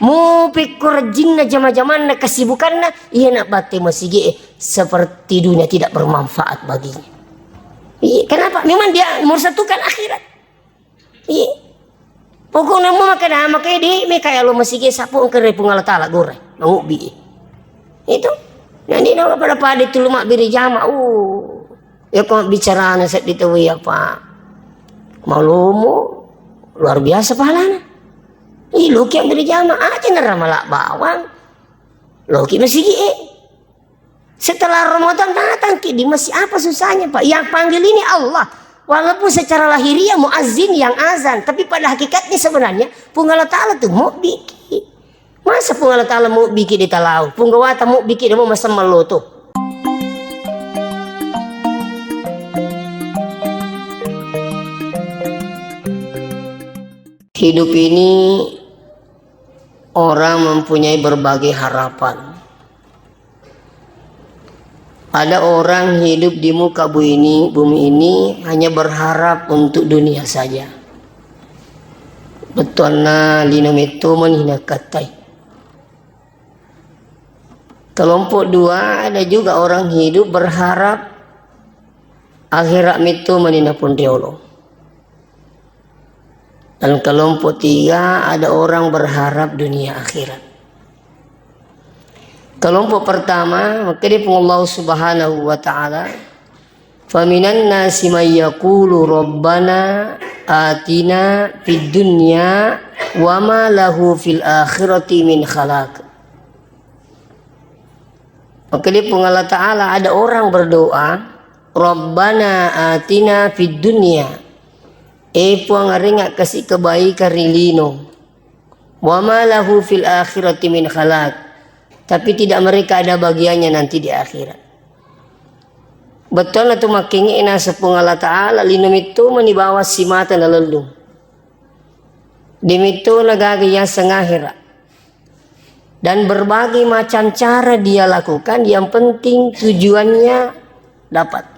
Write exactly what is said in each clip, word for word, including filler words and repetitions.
Mupekko rejjinna jama-jamanna kesibukanna, iya na batte masigi e seperti dunia tidak bermanfaat baginya. Iya, kenapa? Memang dia mersatukan akhirat. Iya. Pokokna mo makkeda, makkeda de' me kaya lo masigi e sappo engka ri Puang Allah Taala gore, mangubbi. Itu. Nanti na pada-pada tulu mabbiri jama. Uh. Ya ko bicarana seddi tau iya, Pak. Malomo, luar biasa pahalana. Ih, loki yang berjamaah aja nerama bawang. Loki masigi e. Setelah Ramadan datang ki di masjid, apa susahnya, Pak? Yang panggil ini Allah. Walaupun secara lahiriah muazzin yang azan, tapi pada hakikatnya sebenarnya Puang Allah Taala tuh mau bikin. Masa Puang Allah Taala mau bikin di talau? Puang Gawata mau bikin di mau masam maloto. Hidup ini orang mempunyai berbagai harapan. Ada orang hidup di muka bumi ini, bumi ini hanya berharap untuk dunia saja. Bettuanna lino metto mani nakattai. Kelompok dua, ada juga orang hidup berharap akhirat metto mani napun riolo. Dan kelompok tiga, ada orang berharap dunia akhirat. Kelompok pertama, makkeda Puang Allah Subhanahu wa Ta'ala, "Faminan nasi may yaqulu rabbana atina fid dunya wa ma lahu fil akhirati min khalaq." Makkeda Puang Allah Ta'ala, ada orang berdoa, "Rabbana atina fid dunya." Eh Puang, arengnga kasi kebaikan ri lino. "Wa ma lahu fil akhirati min khalaq." Tapi tidak mereka ada bagiannya nanti di akhirat. Bettuanna tu makkengnge naseng Puang Allah Ta'ala, lino metto mani bawang simata nalellung. De metto na gaga yaseng akhirat. Dan berbagai macam cara dia lakukan, yang penting tujuannya dapat.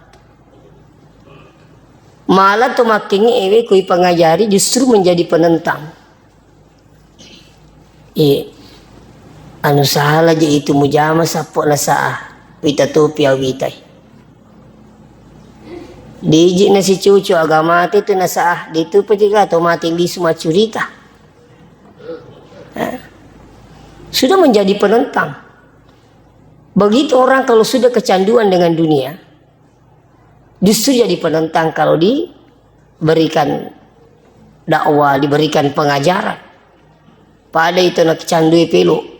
Malah to makkengnge ewe kui pengajari justru menjadi penentang. Eh, anu salah je itu mujama sappo na saah, wita topi awitai. Diji na sicucu agama itu na saah, ditu pejiga to mati lisu macurita. Eh, sudah menjadi penentang. Begitu orang kalau sudah kecanduan dengan dunia, justru jadi penentang kalau diberikan dakwah, diberikan pengajaran. Pada itu nak candu pelo.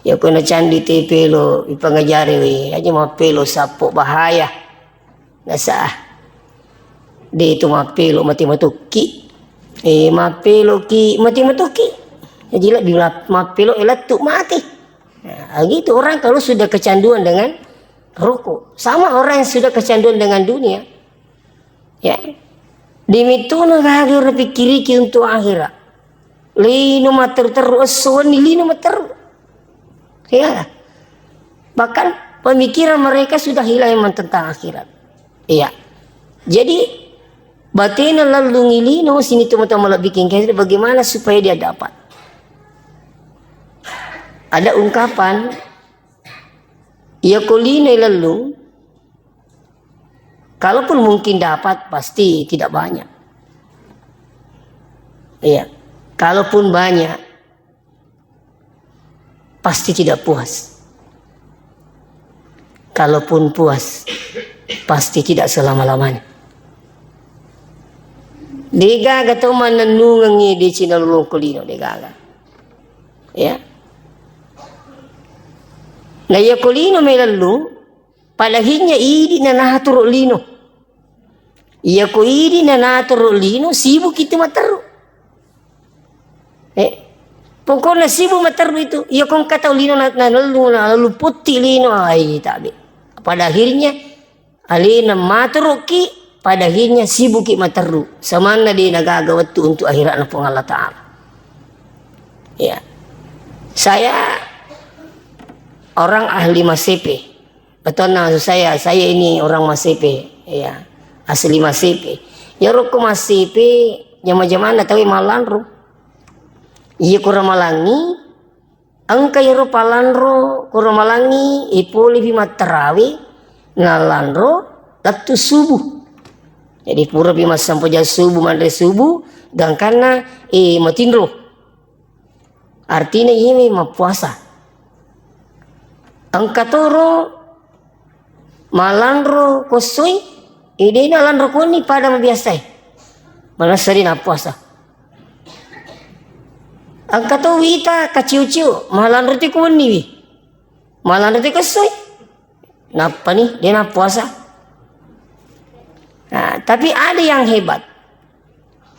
Ya ko na candu te pelo, ipangajari we, aja mapelo sappo bahaya. Nasa, de itu mapelo mati matuki. Eh, mapelo ki mati matuki. Jadi lebih mapelo elattu mati. Nah, gitu orang kalau sudah kecanduan dengan rokok. Sama orang yang sudah kecanduan dengan dunia. Ya. Dimituna gaga pikiriki untuk akhirat. Lino matteru-teru, esso wenni lino matteru. Ya. Bahkan pemikiran mereka sudah hilang yang tentang akhirat. Iya. Jadi, batena lallungi lino, sini teman-teman malebbiking, bagaimana supaya dia dapat. Ada ungkapan, iya ko lino lallung, kalaupun mungkin dapat, pasti tidak banyak. Iya. Kalaupun banyak, pasti tidak puas. Kalaupun puas, pasti tidak selama-lamanya. Degaga to mannennungengngi decina lolong ko lino, degaga. Ya. Na iya ko lino melellung, padahinnya idi na natoro lino. Iya ko idi na natoro lino, sibuki tu matteru. Eh, pokokna sibuk matteru itu. Iya ko engka tau lino na, na lellu, na lellu putti lino, ai tabe. Pada akhirnya alena maturuki, pada akhirnya sibuki matteru. Samanna de nagaga wettu untuk akhiratna Puang Allah Ta'ala. Ya. Saya orang ahli Masepe. Bettuanna maksud saya, saya ini orang Masepe, ya, asli Masepe. Iyaro ko Masepe, jama-jamanna tauwe mallanro. Iya ko Ramalangi, engka iyaro palanro ko Ramalangi, eh, pole pi mattarawe, nalanro lettu subuh. Jadi pura pi massempajang subuh, manre subuh, gangkanna, eh, matinro. Artinya iyami mappuasa. Engka toro malanro ko essoi, eh, de nalanro ko wenni pada mabiasae. Manessa de nappuasa. Engka to wita kaciu-ciu, malanro te ko wenni wi. Malanro te ko essoi. Nappani, de nappuasa. Nah, tapi ada yang hebat.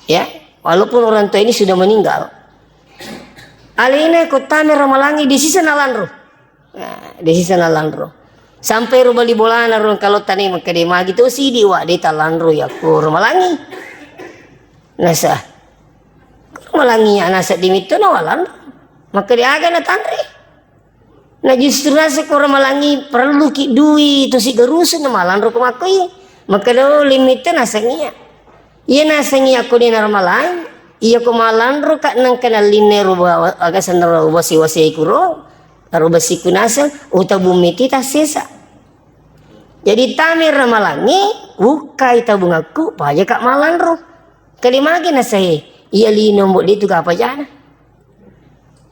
Ya, walaupun orang tua ini sudah meninggal. Alena ko tame Ramalangi, de sisa nalanro. Nah, de sisa nalanro. Sampai ro bali bolana ro, kalau tane makkeda magi to sidi wa de talanro yakko Ramalangi. Nasa. Ramalangi ya nasa dimitto na walanro. Makkeda aga natanre. Na justru nasa ko Ramalangi perlu ki dui to sigarusu na malanro ko makkoi. Makkeda, oh, limitte naseng iya. Iya naseng iya ko de na Ramalangi, iya ko malanro ka nengka nallinne ruba aga senna ruba siwasei kuro, ruba siku naseng, utabung miti tassesa. Jadi tame Ramalangi, wukkai tabungakku, paja ka malanro. Kali magi nasae, iya lino mbo de tu kapajana.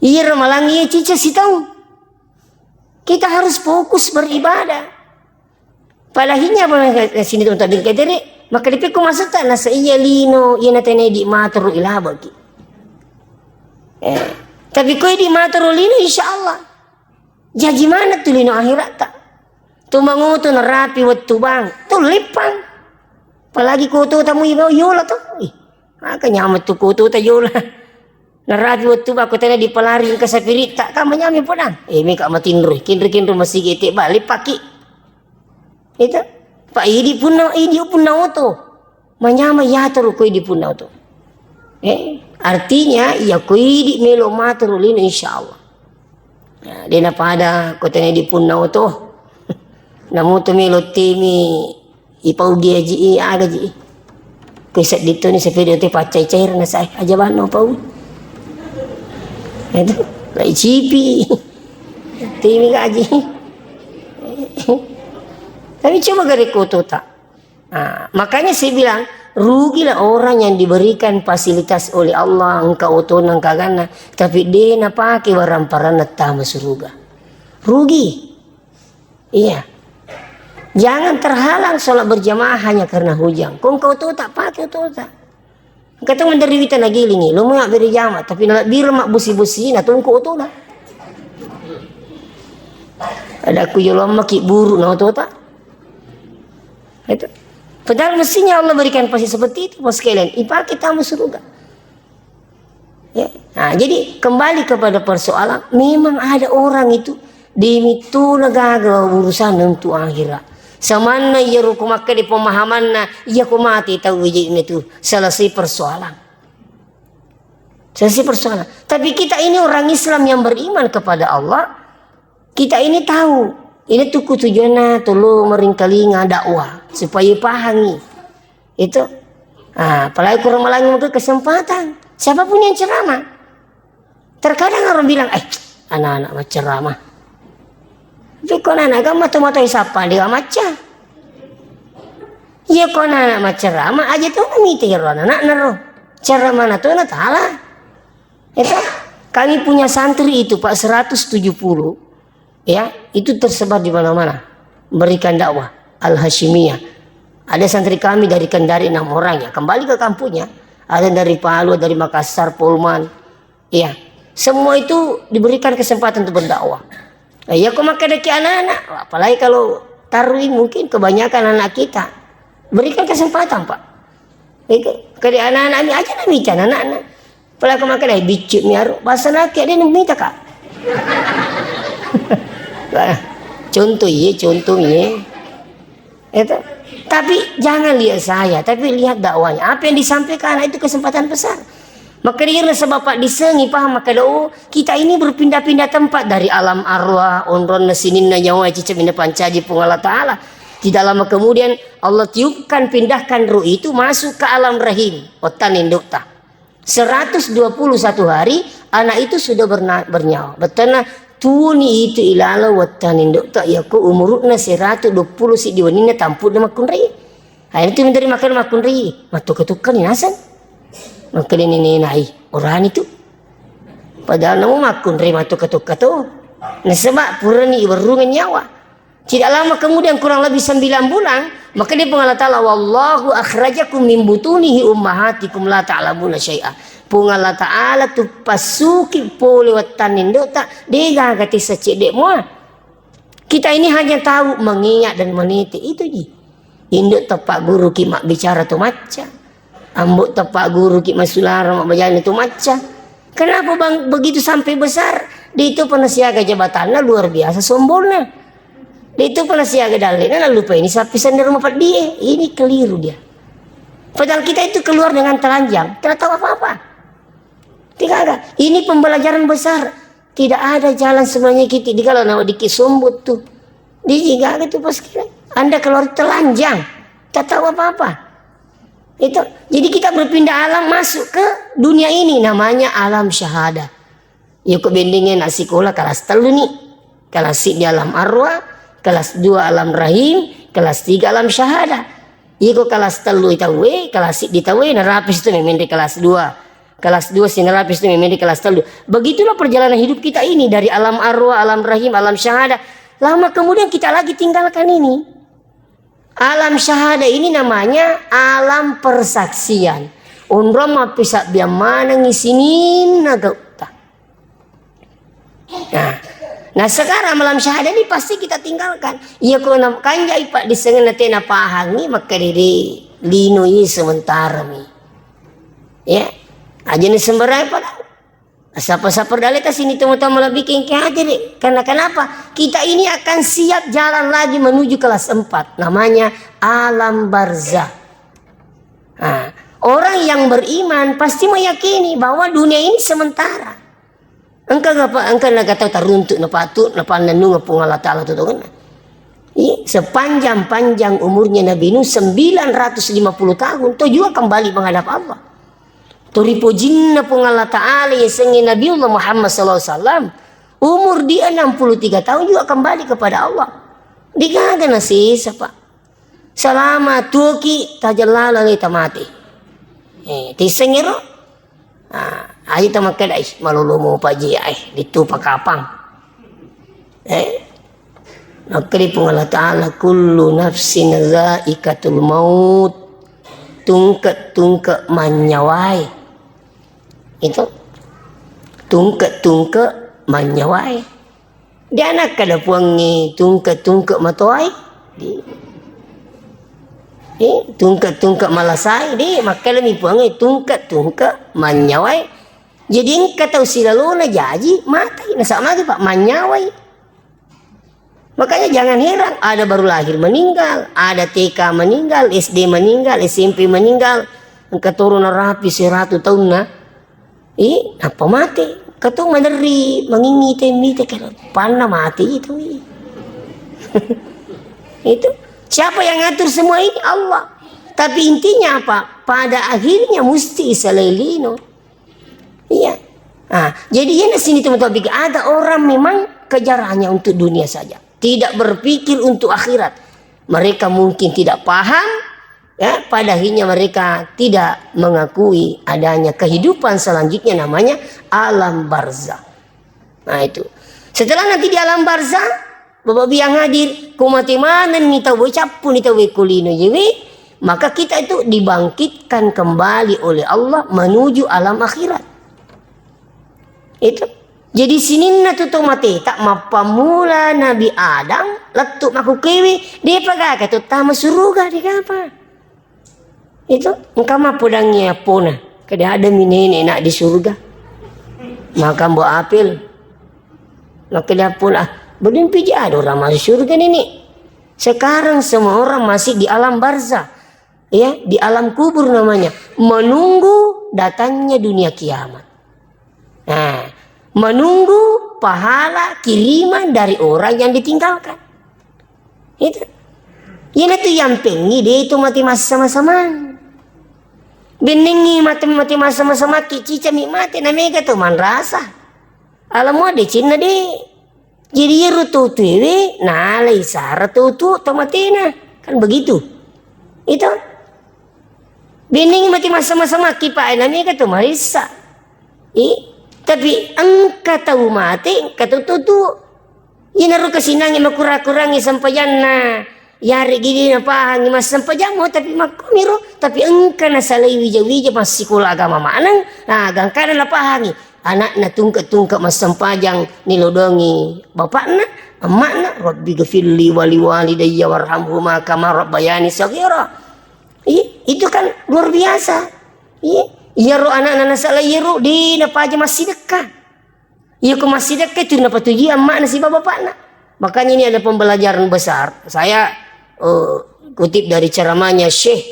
Iya Ramalangi iya cica sitaung. Kita harus fokus beribadah. Palahinya apa sini teman-teman kaitere, maka dipikku maksudta nasa iya lino, iya natene di maturu ilabaki. Eh, tapi koi di maturu lino, insya Allah. Jaji mana tu lino akhirat ta? Tu mangutu narapi wettu bang, tu lippang. Apalagi kutu tamu iba yola tu. Ih, maka nyaman tu kutu ta yola. Narapi wettu bang, kutana dipalari engka sapiritta, kan manyami podang. Eh, meka matinroi, kinri-kinri masigi te balik paki. Itu. Pak idi punna, idi punna oto. Manyama yatoro ko idi punna oto. Eh, artinya iya ko idi melo maturu lino, insya Allah. Nah, dena pada ko tena idi punna oto. Namu tu melo temi ipau gaji i, aga ji. Ko seddi toni sepeda te paccai cair na sai aja banno pau. Itu, lai cipi. Temi gaji. Tapi coba gare koto tak. Ah, makanya saya bilang, rugilah orang yang diberikan fasilitas oleh Allah, engka otona, engka ganna, tapi de napake waramparanna tama suruga. Rugi. Iya. Jangan terhalang sholat berjamaah hanya karena hujan. Ko engka otota, pake otota. Engka to menderita nagilingi, lo mau beri jama, tapi nalak biru mak busi-busi, na tungku otona. Ada aku yolom maki buru na otota. Itu. Padahal mestinya Allah berikan pasti seperti itu, bos sekalian. Ipake tamu surga. Ya. Nah, jadi kembali kepada persoalan, memang ada orang itu demitu gaga urusan untuk akhirat. Samanna iya ruku makkeda pemahamanna, iya ko mati tau wejekna itu selesai persoalan. Selesai persoalan. Tapi kita ini orang Islam yang beriman kepada Allah, kita ini tahu, ini tuku tujuanna tolo meringkalinga dakwah, supaya pahangi. Itu. Ah, apalagi kurang malangi mungkin kesempatan. Siapapun yang ceramah. Terkadang orang bilang, "Eh, anak-anak macceramah." Tapi ko anak-anak kan mata-mata siapa dia macca. Iya ko anak-anak macceramah aja tuh mita ro anak-anak nero. Ceramah na tuh na tala. Itu kami punya santri itu, Pak, seratus tujuh puluh. Ya, itu tersebar di mana-mana. Berikan dakwah Al-Hasyimiyah. Ada santri kami dari Kendari enam orang ya, kembali ke kampungnya. Ada dari Palu, dari Makassar, Polman. Ya, semua itu diberikan kesempatan untuk berdakwah. Nah, ya, kok makkeda ki anak-anak, apalagi kalau tarwi mungkin kebanyakan anak kita. Berikan kesempatan, Pak. Itu, kali anak-anak ini aja namica anak-anak. Pala ko makkeda, "Eh, biccu mi aro." Bahasa nake, "Dia nemu mita, Kak." Contoh, iya, contoh, iya. Itu. Tapi jangan lihat saya, tapi lihat dakwahnya. Apa yang disampaikan anak itu kesempatan besar. Maka dia sebab Pak disengi paham, maka, "Oh, kita ini berpindah-pindah tempat dari alam arwah, onronna sininna nyawa, cicak minna pancaji Puang Allah Ta'ala." Tidak lama kemudian, Allah tiupkan, pindahkan ruh itu masuk ke alam rahim. Otan indukta. Seratus dua puluh satu hari, Anak itu sudah berna-, bernyawa. Betena tuoni itu ilalo wettan indo'ta, yako umuru'na seratu dua puluh siddi wenninna tampu'na makkunrai. Aina tu menteri makan makkunrai, mattukka-tukkani naseng. Makkeda nenena, "Ai, orani tu." Padahal namu makkunrai mattukka-tukka to. Nasaba purani iwerrungeng nyawa. Tidak lama kemudian, kurang lebih sembilan bulan, maka dia Puang Allah Ta'ala, "Wallahu akhrajakum min butunihi ummahatikum la ta'lamuna syai'a." Puang Allah Ta'ala tu passuki pole wettanna indo'ta, degaga tessa cedde mua. Kita ini hanya tahu mengeak dan menete, itu ji. Indo teppa guru ki mabbicara tu macca. Ambo teppa guru ki masulara mabbajane tu macca. Kenapa bang begitu sampai besar? Di itu pernah siaga jabatanna luar biasa sombongnya. Di itu pernah siaga dallena lalu ini sapi sendiri rumah pedie. Ini keliru dia. Padahal kita itu keluar dengan telanjang, tidak tahu apa-apa. Tidak ada. Ini pembelajaran besar. Tidak ada jalan sebenarnya kita di kalau nawa dikit sombong tuh. Di jiga itu pas kira. Anda keluar telanjang, tak tahu apa-apa. Itu. Jadi kita berpindah alam masuk ke dunia ini, namanya alam syahadah. Yoko bendengnya nak sekolah kelas telu nih. Kelas di alam arwah, kelas dua alam rahim, kelas tiga alam syahadah. Yoko kelas telu itawe, kelas di tawe, narapis itu memang di kelas dua. Kelas dua sinarapis itu memang di kelas telu. Begitulah perjalanan hidup kita ini dari alam arwah, alam rahim, alam syahadah. Lama kemudian kita lagi tinggalkan ini. Alam syahadah ini namanya alam persaksian. Onrong mappisabbiang manengi sininna gau'ta. Nah, nah, sekarang alam syahadah ini pasti kita tinggalkan. Iya ko na kanjai pak disengenna tena pahangi makkadede lino i sementara mi. Ya, aja ni sembarangan pada. Sapa-sapa daleta sini temu-temu lebih kengke aja deh. Karena kenapa? Kita ini akan siap jalan lagi menuju kelas empat. Namanya alam barzah. Nah, orang yang beriman pasti meyakini bahwa dunia ini sementara. Engka gapa, engka naga tau taruntuk napatu napannennung Puang Allah Ta'ala tutongenna. Iya, sepanjang-panjang umurnya Nabi Nuh, sembilan ratus lima puluh tahun, to juga kembali menghadap Allah. To ripojinna Puang Allah Ta'ala yasengnge Nabiullah Muhammad sallallahu alaihi wasallam, umur di enam puluh tiga tahun juga kembali kepada Allah. Degaga nasesa, Pak. Salama tuoki tajellala le tamate. Eh, tissengero? Ah, aja tamakkeda, "Ih, malolo mopa ji, eh, dittupa kapang." Eh, makkeda Puang Allah Ta'ala, "Kullu nafsin zaikatul maut." Tungke-tungke manyawai. Itu. Tungke-tungke manyawai. Dia nakkeda Puangnge tungke-tungke matoai. Di. Eh, tungke-tungke malasai. Di, makkedami Puangnge tungke-tungke manyawai. Jadi engka tau silalona jaji matai. Nasaba magi, Pak, manyawai. Makanya jangan heran, ada baru lahir meninggal, ada T K meninggal, S D meninggal, S M P meninggal. Engka toro narapi seratu taunna. Eh, nappa mate. Engka to maderri mangingi te mite kala panna mate itu. Itu. Siapa yang ngatur semua ini? Allah. Tapi intinya apa? Pada akhirnya mesti isalai lino. Iya. Ah, jadi ini sini teman-teman pikir, ada orang memang kejar hanya untuk dunia saja. Tidak berpikir untuk akhirat. Mereka mungkin tidak paham, ya, pada akhirnya mereka tidak mengakui adanya kehidupan selanjutnya namanya alam barzah. Nah, itu. Setelah nanti di alam barzah, Bapak Ibu yang hadir, ko mate manenni tauwe, cappuni tauwe ko lino jewe, maka kita itu dibangkitkan kembali oleh Allah menuju alam akhirat. Itu. Jadi sininna tu to mate, tak mappammula Nabi Adam, lettu makukewe, depa gaga to tama suruga, degapa. Itu, engka mappodangngi appona. Kada ada mi nenek nak di surga. Makan buah apel. Makkeda appona, ah, belum piji ada orang masuk surga nenek. Sekarang semua orang masih di alam barzah. Ya, di alam kubur namanya. Menunggu datangnya dunia kiamat. Nah, menunggu pahala kiriman dari orang yang ditinggalkan. Itu. Iyana tu yampengngi de tu mati massama-samang. Bennengngi mate, mate masa-masa maki, cicami mate, na mega to manrasa. Alamu de cinna de. Jadi iyaro to tuewe nalai sara to tu to matena. Kan begitu. Itu. Bennengngi mate masa-masa maki, Pak, na mega to marissa. I, tapi engka tau mate, engka to tu. Inaro kasinangngi makura-kurangi sempajanna. Yareggi de napahangi massempajammo, tapi makkomiro, tapi engka nasalai wija-wija massikola agama maneng, nah, gangkana napahangi. Anakna tungke-tungke massempajang nilodongi bapakna, emakna, "Rabbi gfirli wali walidayya warhamhuma kama rabbayani saghira." Iya, itu kan luar biasa. Iya, iyaro anakna nasalai iyaro, de napaja massidekka. Iya, ko massidekka itu napatujui amma'na siba bapakna. Makanya ini ada pembelajaran besar. Saya, eh, kutip dari ceramahnya Syekh,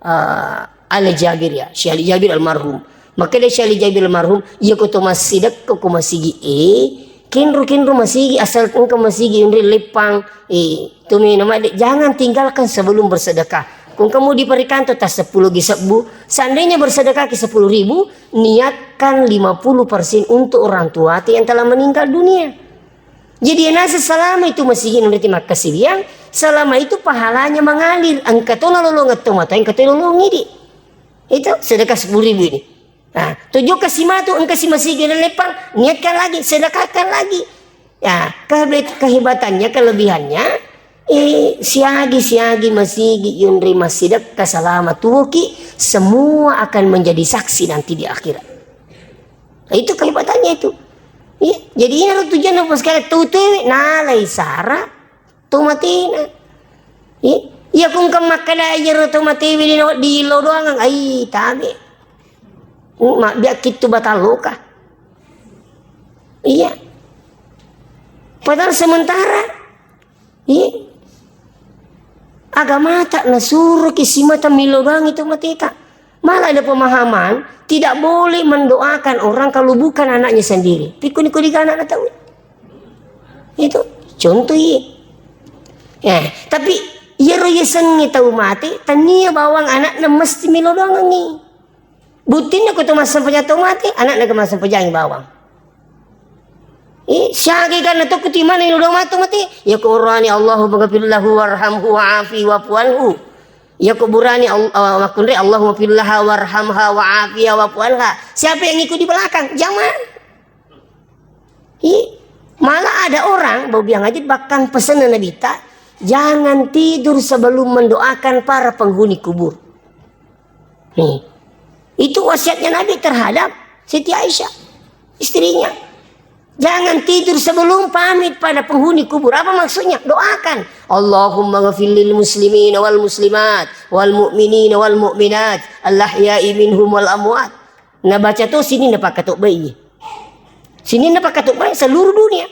eh, Ali Jabir, ya, Syekh Ali Jabir almarhum. Maka dari Syekh Ali Jabir almarhum, iya ko to massidekka ko masigi, eh, kenro-kenro masigi, asal engka masigi unri leppang, eh, to mena made, jangan tinggalkan sebelum bersedekah. Kung kamu di perikanto tas sepuluh gi sebbu, seandainya bersedekah ke sepuluh ribu, niatkan lima puluh persen untuk orang tua yang telah meninggal dunia. Jadi, nasa selama itu masigi nuriti makkasiwiang, selama itu pahalanya mengalir. Engka to nalolongeng to matoa, engka to nalolongeng idi. Itu sedekah sepuluh ribu ini. Nah, tujuh ke simatu, engka si masigi leppang, niatkan lagi, sedekahkan lagi. Ya, kebe-, kehebatannya, kelebihannya, eh, siagi-siagi masigi yunri massidekka selama tuoki, semua akan menjadi saksi nanti di akhirat. Nah, itu kehebatannya itu. Iya, jadi ini tujuan apa sekali? Tutu nalai sara to matena. Iya, iya, kung kam makkeda iyaro to matewe di, di lo doang, ai, tabe. Mabbiakki tu batang loka. Iya. Padahal sementara, iya, agamata nasuroki simata millo doang itu mateta. Malah ada pemahaman, tidak boleh mendoakan orang kalau bukan anaknya sendiri. Pikku ni kodi anak tahu. Itu contoh, iya. Ya, tapi iyaro yasengnge tau mate, tania bawang anakna mesti millo doangengngi. Buttinna ko to massempajang tau mate, anakna ke massempajangi bawang. Eh, siaga ganna tokko timana ilo doang matu mate? Ya ko urani Allahumma ghafir lahu warhamhu wa'afi wa'fu anhu. Ya ko burani Al-, eh, makkunrai Allahumma fir laha warhamha wa'afiha wa'fu anha. Siapa yang ikut di belakang? Jamaah. Ih, malah ada orang, bau biang aja bahkan pesan Nabi ta, "Jangan tidur sebelum mendoakan para penghuni kubur." Nih. Itu wasiatnya Nabi terhadap Siti Aisyah, istrinya. Jangan tidur sebelum pamit pada penghuni kubur. Apa maksudnya? Doakan. Allahumma ghafir lil muslimina wal muslimat, wal mu'minina wal mu'minat, al ahya'i minhum wal amwat. Nabaca to sininna pakkatobbai. Sininna pakkatobbai seluruh dunia.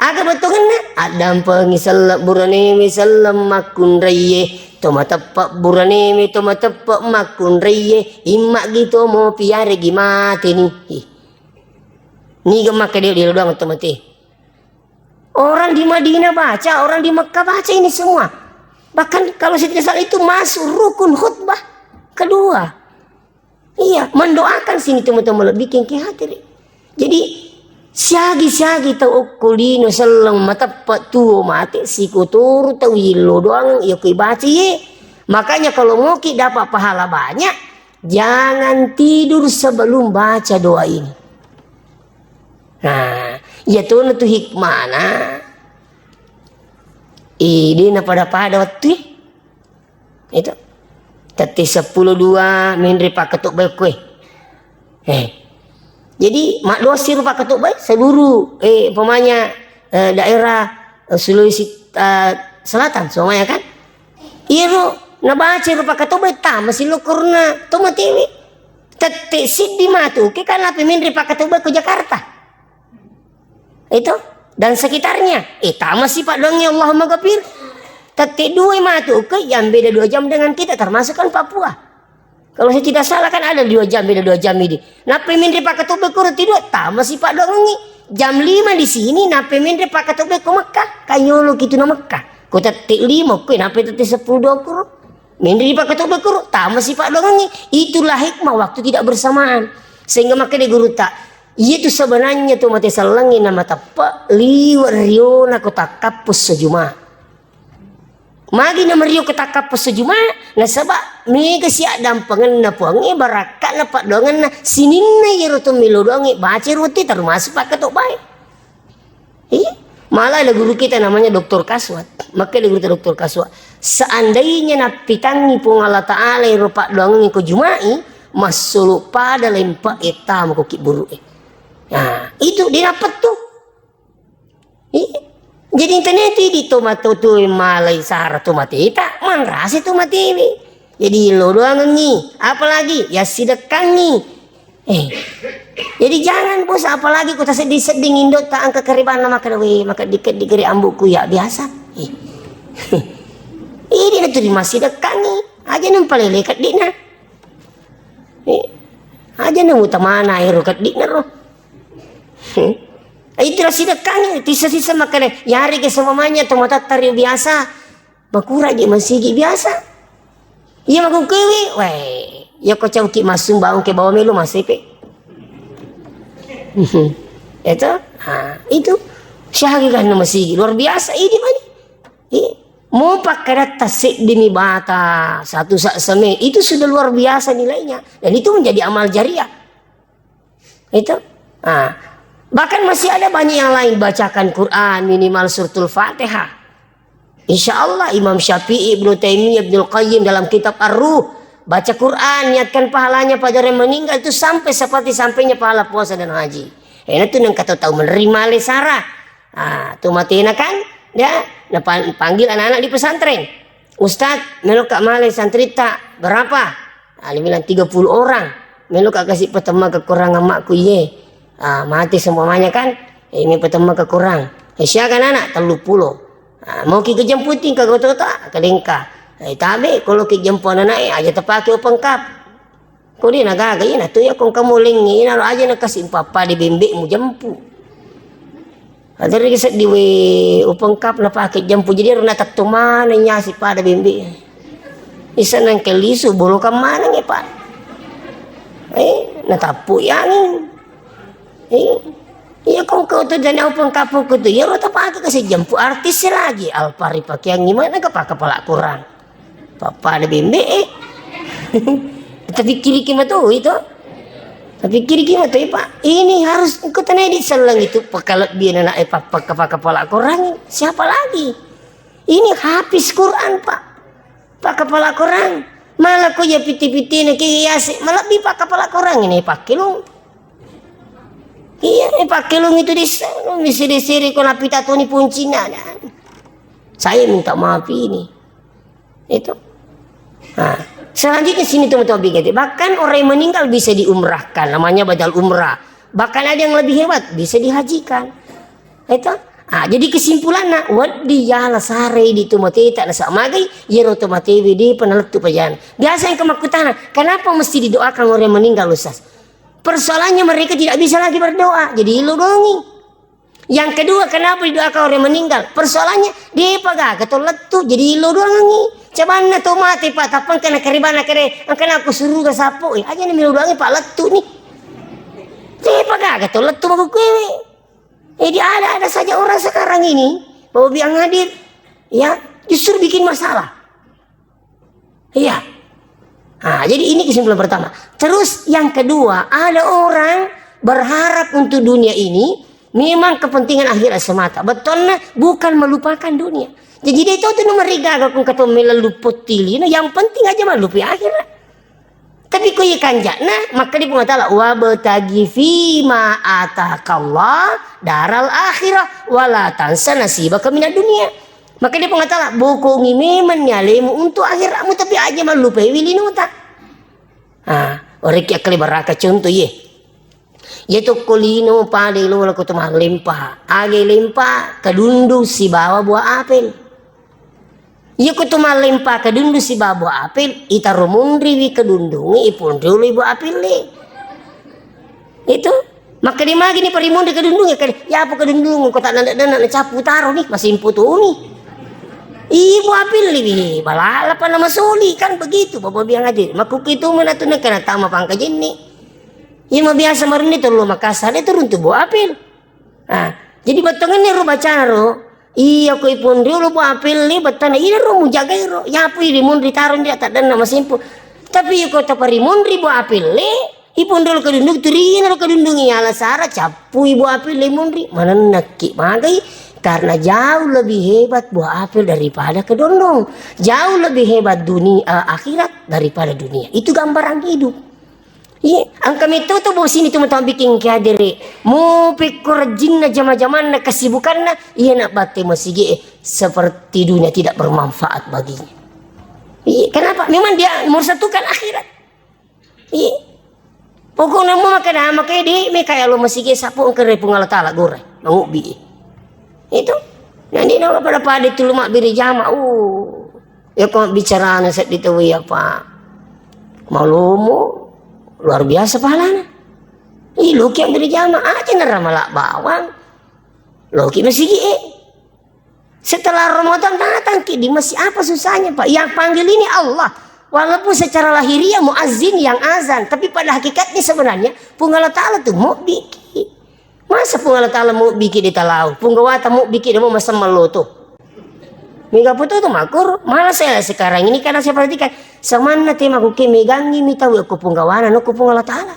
Aga bettuanna? Addampengi selleng buranemi selleng makkunraiye, to mateppe buranemi to mateppe makkunraiye, immagi to mopi yaregi mateni. Ih. Niga makkeda di doang to mate. Orang di Madinah baca, orang di Mekah baca ini semua. Bahkan kalau saya tidak salah itu masuk rukun khutbah kedua. Iya, mendoakan sini teman-teman lebih kengke hati. Jadi, siagi-siagi tau okko lino selleng mateppe tuo mate sikuturu tau illo doang iya kui baca ye. Makanya kalau mau ki dapat pahala banyak, jangan tidur sebelum baca doa ini. Nah, iya tuh tu hikmana. Idi na pada-pada waktu. Itu. Tette seppulo dua menre pakkatobbai koe. Eh. Jadi, maddosi ro pakkatobbai seluruh, eh, umpamanya, eh, daerah, eh, Sulawesi, eh, Selatan, semuanya kan? Iyaro nabaca ro pakkatobbai, tamasi lo korona, to matewe. Tette siddi matu, ke kan apa menre pakkatobbai ke Jakarta. Itu dan sekitarnya. Eh, tamasi paddoangngi Allahumma ghafir. Tette dua matu ke yang beda dua jam dengan kita, termasuk kan Papua. Kalau saya tidak salah kan ada dua jam, beda dua jam ini. Nappai menre pakkatobbai kuro tidur, tamasi paddoangngi. Jam lima di sini, nappai menre pakkatobbai ko Mekah, kanyolo kitu na Mekah. Ko tette lima, ko nappai tette seppulo dua kuro. Menri dipakatobba kuro, tamasi paddoangengnge. Itulah hikmah waktu tidak bersamaan. Sehingga makkeda gurutta, iya tu sebenarnya tu mate sellengnge na mateppe liwe' riona ko takkappo esso Juma. Magi na merio ko takkappo esso Juma, nasaba mega si addampengenna Puangnge, barakka'na paddoangenna sininna iyaro to melo doangnge baca ro wettu, termasuk pakkatobbae. Iya. Malah ada guru kita namanya Doktor Kaswat. Makkeda guru kita Doktor Kaswat, seandainya nappitangngi Puang Allah Ta'ala ero paddoangengnge ko Juma'i, massolo pada lempa etta mako kibburu'e. Nah, itu dia dapat tuh. Iya. Jadi internet itu di tomato tu malai sara tomateta, manrasa tomatewe. Jadi lo doangengngi, apalagi ya sidekkangngi. Eh. Jadi jangan bos, apalagi ko tasedding-sedding indo ta engka kerebanna makkeda, "We, makeddi-keddi gere ambuku ya biasa." Eh. Ini na tu dimassidekkangngi. Aja nempalele keddi'na. Eh. Aja na utamana ero keddi'na ro. Eh. Itu sidekkangngi, tisa-sisa makkeda, yarega seumpamanya tomatoatta rio biasa. Makura je masigi biasa. Iya makukkuewe, weh, iya ko cauki massumbang ke bawa melo masepe. Itu, ah, itu. Syahagigahna masigi, luar biasa ini mani. Iya. Mau pakkadatta seddimi bata, satu sak seme, itu sudah luar biasa nilainya. Dan itu menjadi amal jariah. Itu. Ah. Bahkan masih ada banyak yang lain, bacakan Quran, minimal suratul Fatihah. Insya Allah Imam Syafi'i, Ibnu Taimiyah, Ibnul Qayyim dalam kitab Ar-Ruh, baca Quran, niatkan pahalanya pada orang meninggal itu sampai seperti sampainya pahala puasa dan haji. Ena tu nengka tau-tau menerima le sara. Ah, tu matena kan, dia napan-, panggil anak-anak di pesantren. "Ustaz, meloka male santritta berapa?" Ah, dia bilang, "Tiga puluh orang." "Meloka kasi patemma kekurangan makku?" "Iye." Ah, mate seumpamanya kan, eh, ini patemma kekurang. Eh, siaga anak? Tellu pulo. Ah, mau ki kejemputi ka gotota? Kadengka. Eh, tabe, kalau ki jempu anak, eh, aja tepake open cup. Ko de nagaga, ina tu ya kong kamu lengngi, ina lo aja na kasi pappa de bembe mu jempu. Aderri seddi we open cup na pake jempu, jadi ero na tetto mana nyasi pada bembe. Isa nang ke lisu bolokan mana nge, Pak. Eh, na tappu angin. Eh, iya kong kau tu dan open cup ko tu, ya ro ta pake kasi jempu artis lagi, alpari pakeangi mana ke pake pala kurang. Pappada bembe, eh. Tapikkiriki mato itu. Tapikkiriki mato, eh, Pak. Ini harus engko tanai di sellang itu pakalebbi anak, eh, pa-, pa-, pa-, kepala Quran. Siapa lagi? Ini hafiz Quran, Pak. Pak kepala Quran. Malah ko ya piti-pitine ke yase, malebbi Pak kepala Quran ini pakkelung. Iya, eh, pakkelung itu di sana, bisa disiri ko napita tuni puncina. Saya minta maaf ini. Itu. Nah, selanjutnya sini teman-teman B K T. Bahkan orang yang meninggal bisa diumrahkan, namanya badal umrah. Bahkan ada yang lebih hebat, bisa dihajikan. Itu. Ah, jadi kesimpulanna, wedding yala sarai di tomateta nasaba magai, yero tomatewe depa nalettu pajana. Biasa yang kemakkutana, kenapa mesti didoakan orang yang meninggal, Ustaz? Persoalannya mereka tidak bisa lagi berdoa, jadi lo dongi. Yang kedua, kenapa didoakan orang meninggal? Persoalannya, depa gaga to lettu, jadi lo doangi. Cabanna to mate, Pak, tappa engka na karibana kere, engka na ku suruga sappo, eh, aja na melo doangi, Pak, lettu ni. Depa gaga to lettu makkuewe. Jadi ada-ada saja orang sekarang ini, Pak Bobi yang hadir, ya, justru bikin masalah. Iya. Nah, jadi ini kesimpulan pertama. Terus yang kedua, ada orang berharap untuk dunia ini memang kepentingan akhirat semata. Betulnya bukan melupakan dunia. Jadi dia itu tuh nomor riga aku kata meleluput tili. Nah, yang penting aja melupi akhirat. Tapi ko iya kanja'na, makkeda Puang Allah Ta'ala, "Wabtaghi fima atakallah daral akhirah, wala tansa nasibaka minad dunia." Makkeda Puang Allah Ta'ala, bokongi memenni alemu untuk akhiratmu, tapi aja mallupai wilinota. Ah, orekki akkale baraka contoh, iye. Iya tokko lino pada lola ko to mallempa. Aga lempa, kedundu sibawa buah apel. Iya ko to mallempa kedundu sibawa buah apel, itaro monriwi kedundunge, iponriolo buah apelle. Itu. Makkeda magi ni parimonri kedundunge, kade, ya apa kedundunge, ko tak nanda-nanda na cappu taro ni, masimpu tuni. Ibu apel lebih balala pa namasoli, kan begitu, Bapak biang hadir. Makkukitu mana tu nak kena tama pangkajenni. Iya, mabiasa marenni tollo Makassar, itu runtu bu apel. Ah, jadi bettuangenna ro bacana ro, iya ko iponriolo bu apel le bettana, iya ro mujagai ro, yapu i rimunri tarong dia taddanna masimpu. Tapi iya ko taparimunri bu apel le, iponriolo kedundung, turina ro kedundung iya ala sara, cappui bu apel le munri, manennakki magai, karena jauh lebih hebat bu apel daripada kedondong, jauh lebih hebat dunia, eh, akhirat daripada dunia. Itu gambaran hidup. Iya, engka metto tu bosini tu matawa biking keadere. Mupekko rejinna jama-jamanna kesibukanna, iya nak batte masigi e seperti dunia tidak bermanfaat baginya. Iya, kenapa? Memang dia mersatukan akhirat. Iya. Pokoknya mau makan apa kayak di, me kayak lo masigi e sapu engka ri Puang Allah Taala gore. Mangubbi. Itu. Jadi no pada-pada itu lu mabbiri jama. Uh. Ya ko bicarana seddi tau iya, Pak. Malomo luar biasa pahalana. Ih, loki mabbiri jama aja naramala bawang. Loki masigi e. Setelah Ramadan datang ki di masjid, apa susahnya, Pak? Yang panggil ini Allah. Walaupun secara lahiriah muazzin yang azan, tapi pada hakikatnya sebenarnya Puang Allah Taala tu mobbi ki. Masa Puang Allah Taala mobbi ki di talau? Punggawata mobbi ki di mau masam loto. Mega foto tu makur, malah saya sekarang ini karena saya perhatikan, samanna tema ku ke megangi mi tau ko punggawana no ko Puang Allah Taala.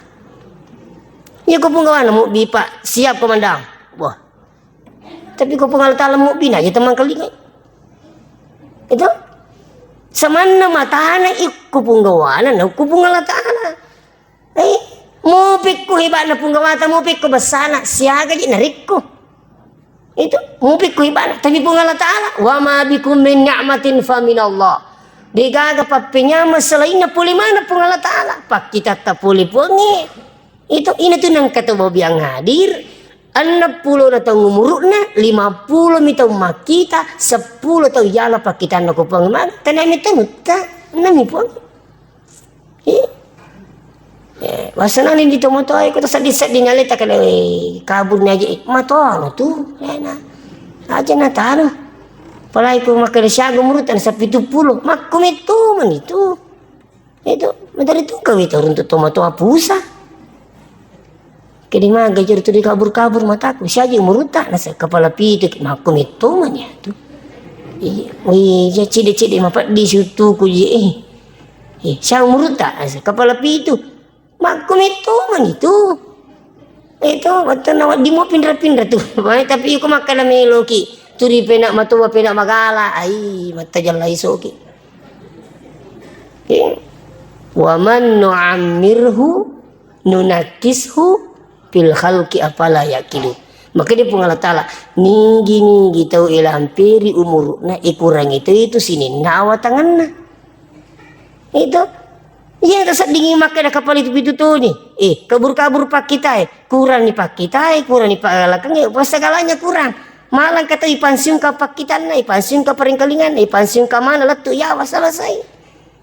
Iya ko punggawana mobbi, Pak, siap komandan. Wah. Tapi ko Puang Allah Taala mobbi na aja temang kelingai. Itu samanna matana ikko punggawana na ko Puang Allah Taala. Eh, mupekko hebatna punggawata, mupekko bessana, siaga ji narekko. Itu, mupekko hebatna, tapi Puang Allah Taala, "Wa ma bikum min ni'matin fa minallah." Degaga pappenyameng selainna pole mana Puang Allah Taala. Pakkitatta pole Puangnge. Itu, ina tu nengka to bobiang hadir, enneng pulo na taung umuru'na, lima pulo mi taung makkita, seppulo taung yala pakkitanna ko Puang mana, tenami tanutta, nami Puang. Eh, eh, wasanani di tomatoa, eh, ko to seddi-seddi nyaleta kale, eh, kabur ni aja, eh, matoano tu, eh, na. Aja na tanu. Apalagi ko makkeda siaga umuru'ta na seppitu pulo, makko metto mani tu. Itu, materi tu kawita runtu tomatoa pusa. Kedi maga jari tu dikabur-kabur mataku. Siaji umurutta, nasa kepala pitu ki, makko metto mani tu. Iya, wih, ja cide-cide mapeddi siuttuku ji, eh. Eh, sia umurutta, nasa kepala pitu. Makko metto mani tu. Itu, wettunna wedding mo pinra-pinra tu. Tapi iko makkeda meloki. Turi pena matoa pena magala. Ai, mattajallai soki. Eh. Wa man nu'ammirhu nunakkishu fil khalqi afala yaqilun. Maka dia Puang Allah Taala, nigi-nigi tau ilamperi umuru'na, ikurangi to itu sininna awatanganna. Itu. Iya, taseddingi makkeda kapali itu pitu toni. Eh, kabur-kabur pakkitae, kurang ni pakkitae, kurang ni pagalakengnge, apa segalanya kurang. Malang kata ipansiungka pakkitanna, ipansiungka paringkalinganna, ipansiungka mana lettu yawa selesai.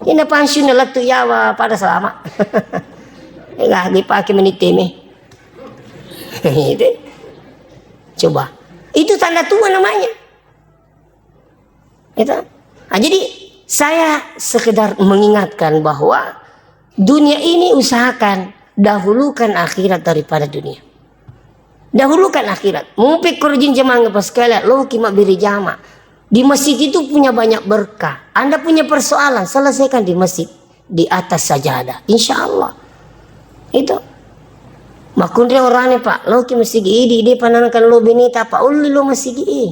Ina pansiun lettu yawa pada selama. Enggak dipake menit teme. Itu. Coba. Itu tanda tua namanya. Itu. Nah, jadi saya sekedar mengingatkan bahwa dunia ini usahakan dahulukan akhirat daripada dunia. Dahulukan akhirat. Mupekko rejing jamaah pas sekalian, loki mabbiri jama. Di masjid itu punya banyak berkah. Anda punya persoalan, selesaikan di masjid. Di atas sajadah. Insya Allah. Itu. Makkunre orane, Pak, loki masjid idi, di pananakan lo beneta, Pak, ulli lo masjid i.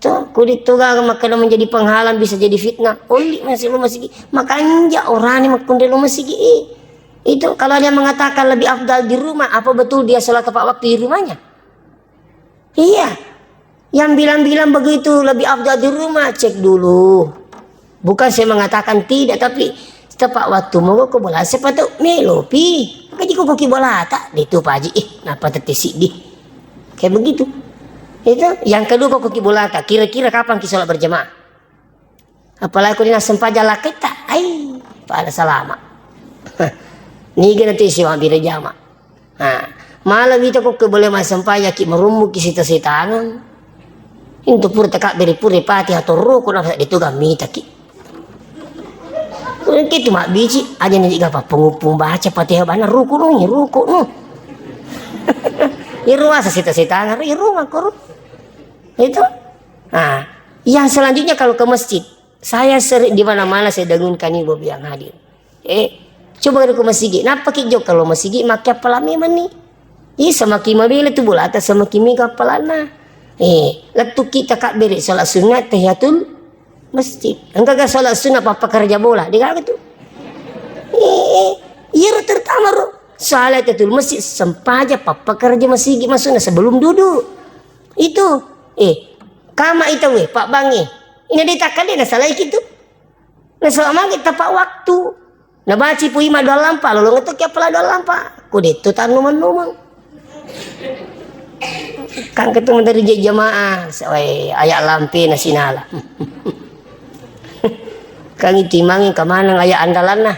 To, kuditto gaga makkeda menjadi penghalang bisa jadi fitnah. Olli masih lo masigi. Makanja orane makkunre lo masigi. Itu kalau ada yang mengatakan lebih afdal di rumah, apa betul dia sholat tepat waktu di rumahnya? Iya. Yang bilang-bilang begitu lebih afdal di rumah, cek dulu. Bukan saya mengatakan tidak, tapi tepat waktu mau ke bola sepatu melopi. Maka jiko koki bolata, itu Pak Haji. Ih, napa tette siddi? Kayak begitu. Itu yang kedua, kok ki bolata, kira-kira kapan ki sholat berjamaah? Apalagi kau dina sempajang laketta, ai, pada salama. Niga nanti siwa bira jama. Ha, malah wita kok ke boleh massempajang ki merumbu ki sita-sitangan. Intu pura takabbere pura Fatihah to ruku na de tu gamitaki. Engka tu mabbici, aja na jiga pappenguppung baca Fatihah bana ruku nu, ruku nu. Iru asa sita-sitana, iru makkoro. Itu. Nah, yang selanjutnya kalau ke masjid, saya sering di mana-mana saya dengunkan ibu yang hadir. Eh, coba ke masjid. Napa ki jok kalau masjid makke appalang memang ni. Ih, semakin mabela tu bolata semakin mega appalanna. Eh, lettu kita kabbere salat sunat tahiyatul masjid. Engka ga salat sunat pappakerja bola, de gaga tu. Eh, iyaro terutama ro. Salat tahiyatul masjid sempaja pappakerja masjid masukna sebelum duduk. Itu. Eh, kama itu we, Pak Bang eh. Ini ditakkale na salai kitu. Nasaba magi tepat waktu. Nabaci pu ima doang lampa, lolong itu ki appalang doang lampa. Ku detto tanumeng-numeng. Kan ketu menteri je-, jamaah, sesuai ayat lampe na sinala. Kan itu imangi kemanang ayat andalanna.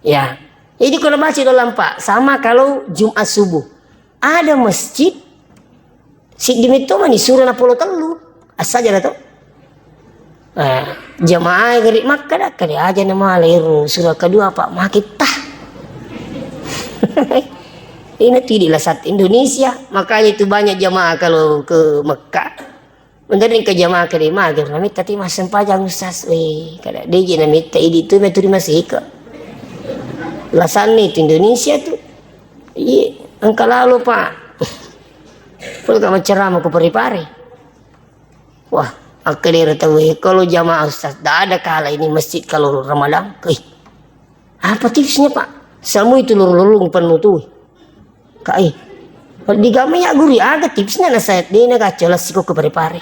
Ya. Jadi kalau baca doang lampa, sama kalau Jumat subuh. Ada masjid, siddi metto mani sura napolo tellu. Assaja na to. Ah, jamaah gari makkada, kada aja na mala ero sura kedua, Pak, makitta. Ini tidak lasat Indonesia, makanya itu banyak jamaah kalau ke Mekah. Mendaring ke jamaah ke lima, agar namitta ti massempajang, Ustaz. Weh, kada deje namitta idi tu meturi masika. Lasanni tu Indonesia tu. Iya, engka lalo, Pak. Pura ka maccarama ku Parepare. Wah, akkalera tau, eh, kalau jamaah, Ustaz, tidak ada kalah ini masjid kalau Ramadan. Ih, apa tipsnya, Pak? Samu itu lorong-lorong penuh tu. Kak, eh. Kalau di gama ya guru, aga tipsnya na saya, de na gaco lassi ko ke Parepare.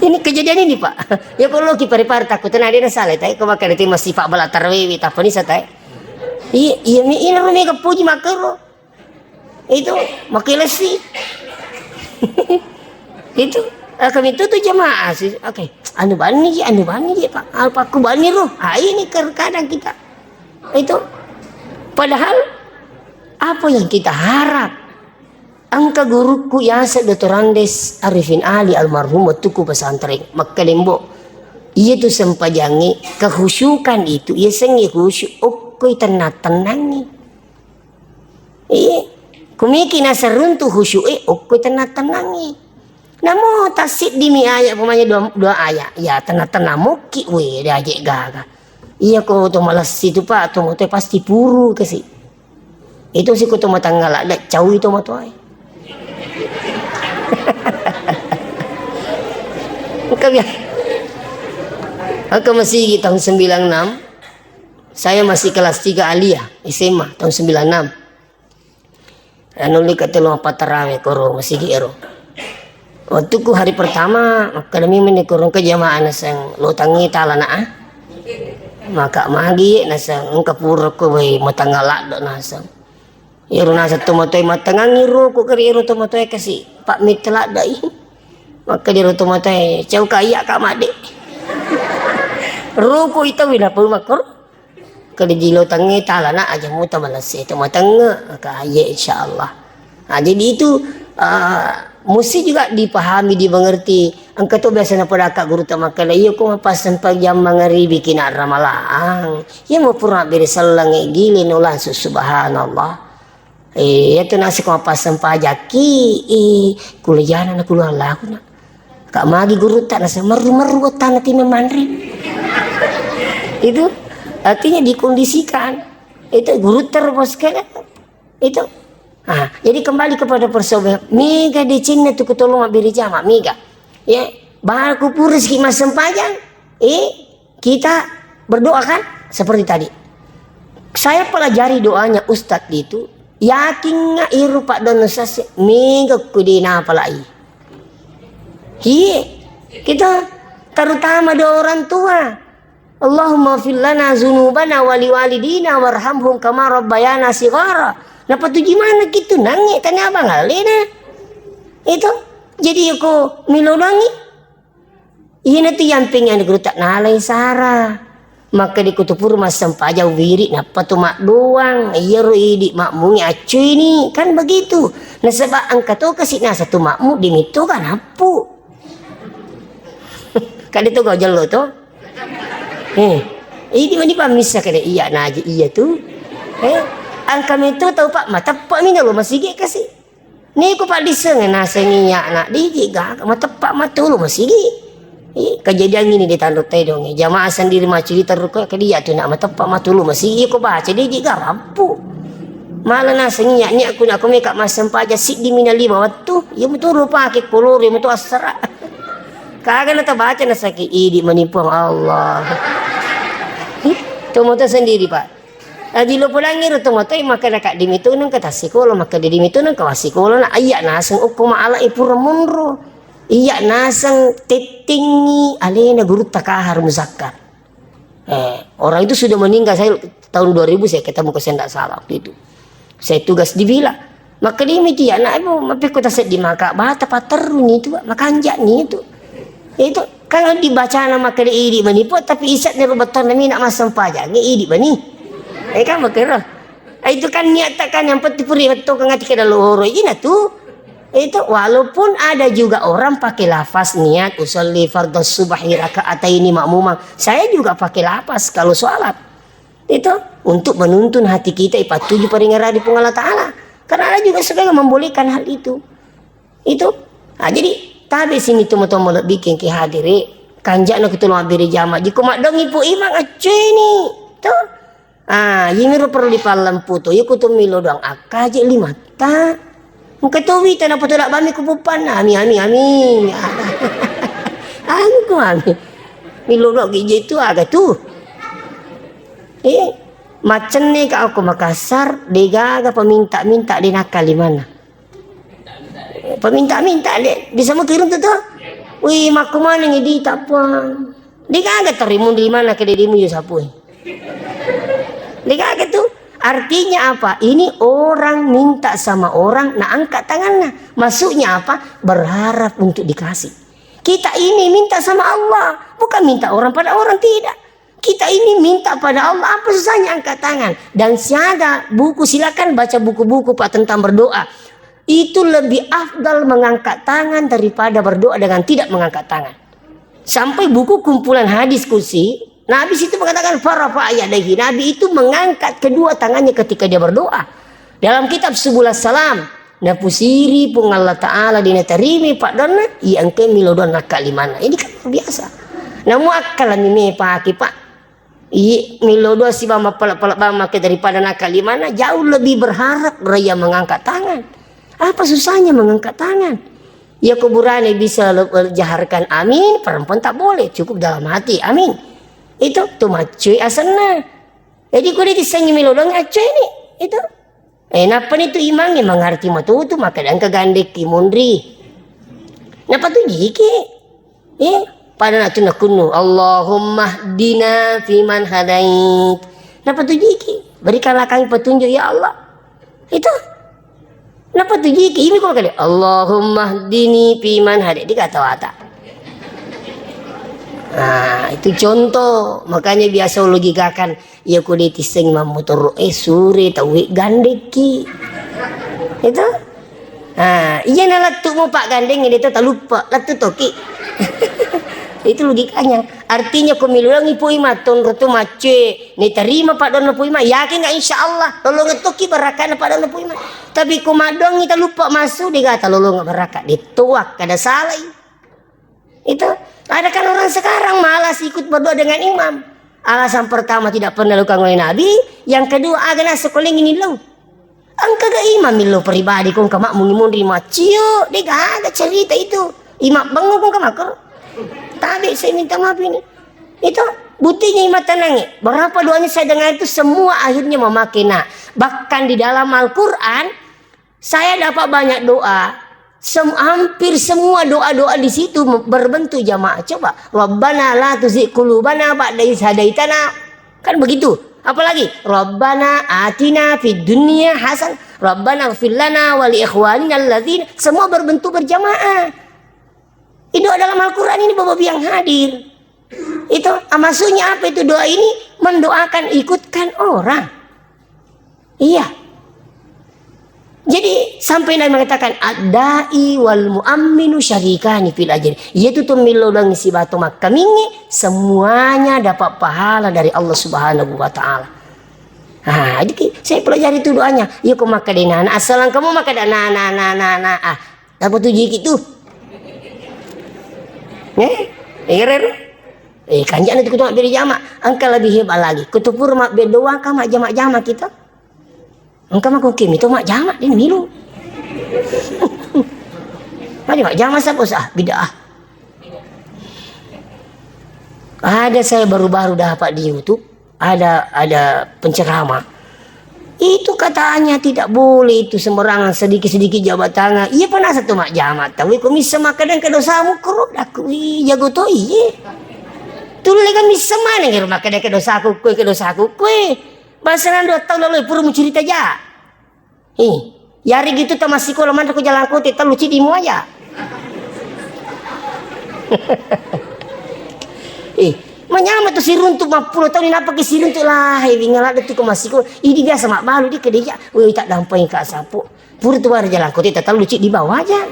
Ini kejadian ini, Pak. Ya kalau ki Parepare takut na de na salah, tapi kau makan itu masih Pak bala tarawih, tak apa ni saya, tai. Iya, iya, mi-, ini rumah kepuji makero. Itu, makai lesi. Itu, eh, kami itu tuh jamaah sih. Oke, anu bani ji, anu bani ji, Pak. Apa aku bani roh? Ah, ini terkadang kita. Itu, padahal apa yang kita harap? Engka guruku yaseng Doktor Andes Arifin Ali almarhum, wettuku pesantren, makkalembo. Iya tu sempajangi, kehusukan itu, iya sengi khusyuk, okkoi tenang-tenangi. Iya. Kumiki naseng runtu khusyu'e, okko tenang-tenangi. Namo tassiddimi ayat, pemanya dua, dua ayat. Ya, tenang-tenang mokki, weh, diajek gaga. Iya ko to malessi tu, Pak, to motoe pasti puru kasi. Itu si ko to matangga ladde, caui to motoe. Engka biasa. Engka masigi tahun sembilan enam. Saya masih kelas tiga aliyah, S M A, tahun sembilan enam. Anu, lika telo mappattarawe koro masigi ero. Waktuku hari pertama, makkadami meni koro engka jamaah naseng lo tangi talana, ah. Maka magi naseng engka pura ko bai matangga ladde naseng. Ero naseng tomatoe mattengangi ro ko keri ero tomatoe kasi pak mitte ladde i. Maka di ero tomatoe, "Cau ka iya ka madde." Ro ko ita wina pau makkoro. Kada jilo tangnge talana aja muta malesse to matangnge ka ye insyaallah. Nah, jadi itu, eh, mesti juga dipahami, dimengerti. Engka to biasa napada ka guru ta makkeda, "Iya ko mappassempajang mangaribi kina ramalang. Iya mau pura bere selleng gile no langsung subhanallah." Eh, iya tu nasiko mappassempajaki, eh, kulejana na kuluang laku na. Kak magi gurutta nasa meru-meru tanna timeng manre. Itu artinya dikondisikan. Itu gurutta ro bos kena. Itu. Ah, jadi kembali kepada persoalan. Mega decenna tu kutolong mabbere jama, mega. Ya, baku purus ki massempajang. Eh, kita berdoa kan seperti tadi. Saya pelajari doanya Ustadz itu, yakin nggak iru Pak Don Ustadz mega kudi napa lai. Iya, kita terutama doa orang tua. Allahumma fir lana zunubana wali walidina warhamhum kama rabbayana sigara. Napa tuji mana gitu nange tanya abang alena. Itu jadi aku milonangi. Iyana tu yamping anu guru tak nalai sara. Makkeda ko tu pura massempajang wiri, nappa tu maddoang. Iyaro idi makmungnge accuini, kan begitu. Nasaba engka to kasi nasa tu makmu, dimitto ga nappu. Kade to gau jello to. Eh, idi mani pammissa kade iya naji iya tu. Eh, engka meto tau pak mateppa mi nalo masigi kasi. Niko paddisseng nasengngi iya'na, diji gaga, mateppa matulu masigi. Ih, kejadian ini di Tanru Tedong, jamaah sendiri macuri terruko ke dia tu nak mateppa matulu masigi ko baca diji ga mampu. Malah nasengngi iya, niat ku nak ko meka massempajang siddi mina lima wettu, iya mutu rupake kolor, iya mutu assara. Kaga na tabaca nasaki idi mani Puang Allah. Ih, to moto sendiri, Pak. Aji lo pulangngi ro tomatoe, maka naka dimituneng ka tassikola, maka dimituneng ka wassikola, na iya naseng okko maala i pura monro. Iya naseng tettengngi alena gurutta Kahar Muzakkar. Eh, orang itu sudah meninggal, saya tahun dua ribu saya ketemu ke Sendak Salah waktu itu. Saya tugas di Bila. Makkedimi tu iya, "Nak, ibu, mappekko taseddi maka bata patterruni tu, makanja'ni itu." Itu kan dibacana makkeda idi mani Puang, tapi isa'ni ro bettuanna mina massempajang, idi mani. Eh, kan makkero. Eh, itu kan niatta kan yang penting pura bettu kan ati keda loro ina tu. Itu walaupun ada juga orang pakai lafaz niat usolli fardhu subhi rakaataini makmumang. Saya juga pakai lafaz kalau sholat. Itu untuk menuntun hati kita ipattuju paringerang di Puang Allah Ta'ala. Karena ada juga sebagian membolehkan hal itu. Itu. Nah, jadi tabe sini tomo-tomo lebbi kengke hadiri. Kanja'na kutulung abbiri jama. Jiko maddongi pu imang acceni. Tuh. Ah, yimiro perlu dipallempu tu. Yuko tu milo doang akkaje limatta. Engka tu wita napatulak bami ku puppanna. Ami, ami, ami. Aku ami. Milo doang gije tu aga tu. Eh, maccenne ka okko Makassar, degaga peminta-minta de nakkalimana. Peminta-minta de, bisa mukirun tu tu. Wih, makkumaneng idi tapang. Degaga terimun di mana ke dedimu yo sapui. Degaga tu. Artinya apa? Ini orang minta sama orang, na angkat tangannya. Maksudnya apa? Berharap untuk dikasih. Kita ini minta sama Allah, bukan minta orang pada orang, tidak. Kita ini minta pada Allah, apa susahnya angkat tangan? Dan siaga buku, silakan baca buku-buku, Pak, tentang berdoa. Itu lebih afdal mengangkat tangan daripada berdoa dengan tidak mengangkat tangan. Sampai buku kumpulan hadis kursi, Nabi situ mengatakan, "Farafa'a yadaihi." Nabi itu mengangkat kedua tangannya ketika dia berdoa. Dalam kitab Subulus Salam, napusiri Puang Allah Ta'ala de natarimi paddoanna, iya engkai milo doang nakkalimana. Ini kan luar biasa. Namu akkalami mepaki, Pak. Iya, milo doang siba mappala-pala bang make daripada nakkalimana, jauh lebih berharap raya mengangkat tangan. Apa susahnya mengangkat tangan? Ya kuburane bisa le-, jaharkan amin, perempuan tak boleh, cukup dalam hati, amin. Itu tu maccui asenna. Jadi kode tissengi milo doang accui ni. Itu. Eh, nappani tu imangnge mangarti matutu, makkeda engka gandekki munri. Napatujiki. Eh, pada natu nakunnu, "Allahumma hdina fiman hadait." Napatujiki. Berikanlah kami petunjuk, ya Allah. Itu. Napatujiki. Ini kok kali, "Allahumma hdini fiman hadait." Dikata wata. Nah, itu contoh. Makanya biasa logikakan, iya ko de tisseng mammotoro, eh, sure tauwe gandekki. Itu? Ah, iya na lettu mo pak gandeng de to taluppa, lettu toki. Itu logikanya. Artinya ko miluangi pui mattonro tu macce, ni terima padonna pui ma, yakin nggak insya Allah, lolong tokki barakana padonna pui ma. Tapi ko madongi taluppa massu, de gata lolong baraka, de toak kada salai. Itu, ada kan orang sekarang malas ikut berdoa dengan imam. Alasan pertama tidak pernah dilakukan oleh Nabi, yang kedua aga nasekoling ini lo. Engka ga imam lo pribadi kong kamak mungi munri macio, de gaga cerita itu. Imam bengong kong kamakor. Tabe saya minta maaf ini. Itu buktinya imam tenang ya. Berapa doanya saya dengar itu semua akhirnya memakai nak. Bahkan di dalam Al-Quran, saya dapat banyak doa. Sem-, hampir semua doa-doa di situ me-, berbentuk jamaah. Coba, "Rabbana la tuzigh qulubana ba'da idh hadaitana." Kan begitu. Apalagi, "Rabbana atina fid dunya hasan, Rabbana ighfir lana wa li ikhwanina alladzina." Semua berbentuk berjamaah. Ini doa dalam Al-Quran ini, Bapak Ibu yang hadir. Itu, ah, maksudnya apa itu doa ini? Mendoakan, ikutkan orang. Iya. Jadi, sampai Nabi mengatakan, "Ad-da'i wal mu'amminu syarikani fil ajri." Iyatu to millau doangnge sibawa to makkamingnge, semuanya dapat pahala dari Allah Subhanahu wa Ta'ala. Ah, jadi ki-, saya pelajari itu doanya. Iya, ko makkeda nana, asal engka mo makkeda na, na, na, na, na. Ah, apa tu jiki tu? Eh, iya, Ren? Eh, kanjana tu kutu mabbere jama. Engka lebih hebat lagi. Kutu pura mabbe doang ka majjama-jama kita. Engka mako kimi to majjama, de' milu. Mari majjama sapa, ah, bid'ah. Ada saya baru-baru dapat di YouTube, ada, ada penceramah. Itu katanya tidak boleh itu sembarangan, sedikit-sedikit jabat tangan. Iya, panasa tu majjama. Tapi ko missa makkeda engka dosamu, koro daku, ih, jago to iye. Tulle kan missa maneng ero makkeda engka dosaku koe, engka dosaku koe. Bangsana dua taung lalu pura mucurita ja. Ih, yari gitu tamassikola manre ko jalan kote tellu cidi muaja. Ih, manyama tu siruntu mappulo taung ni napaki siruntu lah, eh, wingaladde tu ko massikola. Idi biasa mabbalu di kedeja. Woi, tak dampai ka sapu. Pura tu bare jalan kote tellu cidi bawa aja.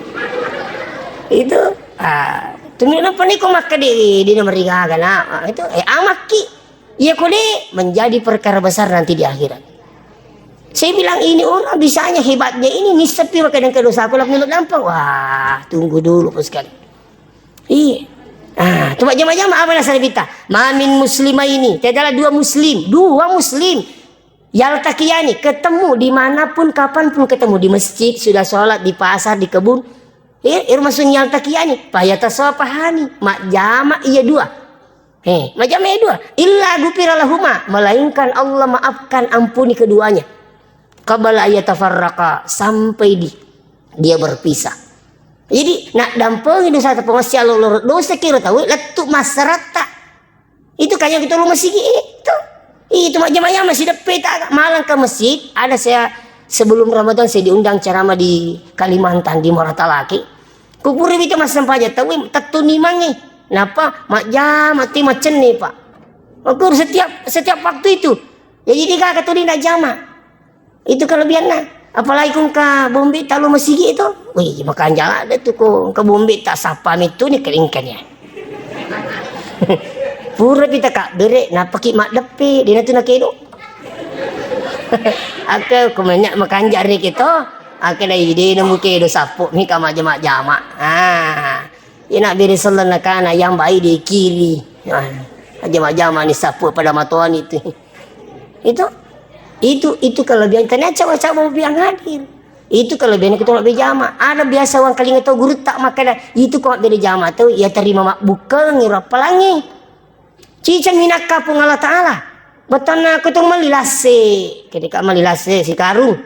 Itu. Ah, tu mi napa ni ko makkede di, di nomor rigaga na. Ah, itu, eh, amakki. Iya ko de' menjadi perkara besar nanti di akhirat. Saya bilang ini orang bisanya hebatnya ini, nissepi makkeda engka dosaku langsung dampeng. Wah, tunggu dulu, Bos, sekali. Iya. Ah, tu majjama-jama apa nasa kita? Ma min muslimaini, tiadalah dua muslim, dua muslim. Yaltaqiyani, ketemu dimanapun, kapanpun ketemu, di masjid, sudah sholat, di pasar, di kebun. Eh, ero maksudnya yaltaqiyani, fayatasafahani, majjama iya dua. Eh, majjama iya dua. Illa ghufira lahuma, melainkan Allah maafkan, ampuni keduanya. Qabla ayyatafarraqa, sampai di dia berpisah. Jadi, naddampengi dosa tepung masih Allah loro dosa kiro tahu, lettu masyarakat. Itu kanya kita lu masigi itu. Itu majjama-jama sideppe ta malang ke masjid, ada saya sebelum Ramadan saya diundang ceramah di Kalimantan, di Muara Talake. Kupuri itu massempajang tau tettuni mange. Napa majjama ti macenni, Pak. Aku setiap, setiap waktu itu. Ya jadi kaka tuli najjama. Itu kelebihanna. Apalagi ko engka bombe talu masigi itu. Wih, makanja ladde tu ko engka bombe tak sapa mitu ni kelingkan ya. Pura pita kabbere, napaki maddeppe, dena tu nakedo. Ake ko menya makanja reke to. Ake dai dena mukedo sappo mi ka majjama-jama. Ah. Ina bere selleng nakana yang baik di kiri. Ah. Majjama-jama ni sappo pada matoani tu. Itu, itu, itu kelebihan. Tania cawa-cawa yang hadir. Itu kelebihan kita lebih jama. Ada biasa uang kalinga tau guru tak makan. Itu kok beda jama tau. Ya terima mak bukan ngiro pelangi. Cica minakka Puang Allah Ta'ala. Betona aku tu mali lase. Ketika mali lase si karung.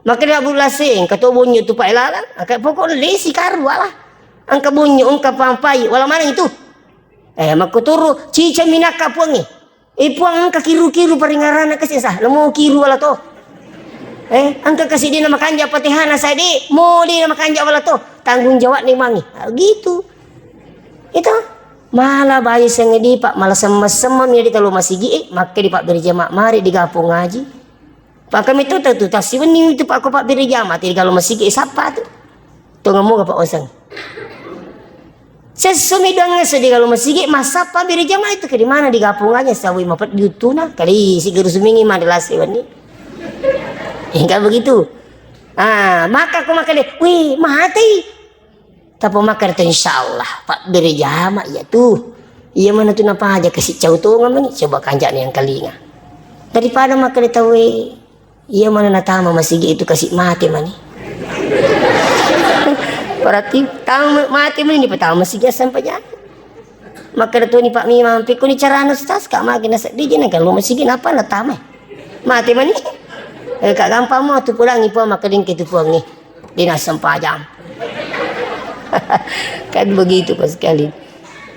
Maka dia bu lase. Engka tu bunyi tu pak elala. Angka pokok le si karu wala. Angka bunyi, angka pampai. Wala mana itu. Eh, makuturu, cica minakka Puangnge. Eh, Puang, engka kiru-kiru paringarana kasi sah, namo kiru wala to. Eh, engka kasi dena makanja Fatihana sah, de, mo dena makanja wala to. Tanggung jawab ni mangi. Ah, gitu. Itu. Mala bayi sengedi, Pak, mala semma-semma mi di talo masigi, eh, makke di Pak berjamaah, mari di gapung ngaji. Pakami tu tau tu tasiwenni tu pak ko pak bere jama ti kalau masigi sappa tu. Tongeng moga pak oseng. Sesso mi doang sesso di kalau masigi massappa bere jama itu ke di mana di gapung aja sawi mapet di utuna kali si geru sumingi mana lasi wenni. Hingga begitu. Ah, maka ko makale, wih, mati. Tappa makkeda to, "Insyaallah, pabbere jama iya tu. Iya mana tu napaja kasi cau tonga mani, coba kanja'na yang kalinga. Daripada makkeda tauwe, iya mana natama masigi itu kasi mate mani." Berarti tama mate mani, dipatama masigi assampajang. Makkeda toni Pak Mimang, "Pekkoni carana Ustaz, ka magi naseddiji nengka lo masigi napa natama. Mate mani." Eh, ka gampang mo tu pulangi po makkeda engke tu puangnge. Dinas sempajang. Kan begitu, Pak, sekali.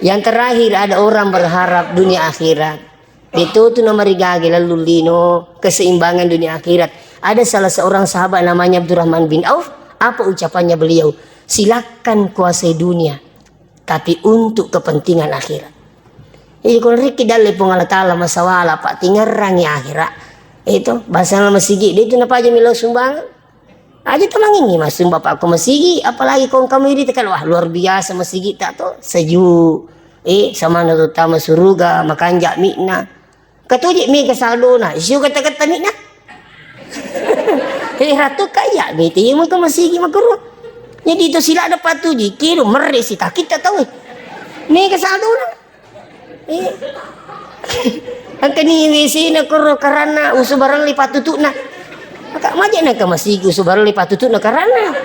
Yang terakhir, ada orang berharap dunia akhirat. Itu tu nomor tiga lagi, lalu lino, keseimbangan dunia akhirat. Ada salah seorang sahabat namanya Abdurrahman bin Auf, apa ucapannya beliau? "Silakan kuasai dunia, tapi untuk kepentingan akhirat." Jadi ko riki dalle Puang Allah Ta'ala masawala, Pak, tingerrangi akhirat. Itu bahasa masigi, dia itu napa aja milo sumbangan. Aja tamangingi masumba, Pak, ko masigi, apalagi ko kamu iri tekan, wah, luar biasa masigi tak to, sejuk. Eh, sama na terutama suruga, makanja mi'na. Katuji mega saldona, siu kata-kata mi'na. Eh, ratu kaya, bete, iya maka masigi makuru. Jadi itu sila ada patuji, kilo merre si takit tak tahu. Mega saldona. Eh. Engkani W C na koro karanna usu barelli patutu'na. Maka maja nengka masigi usu barelli patutu'na karanna.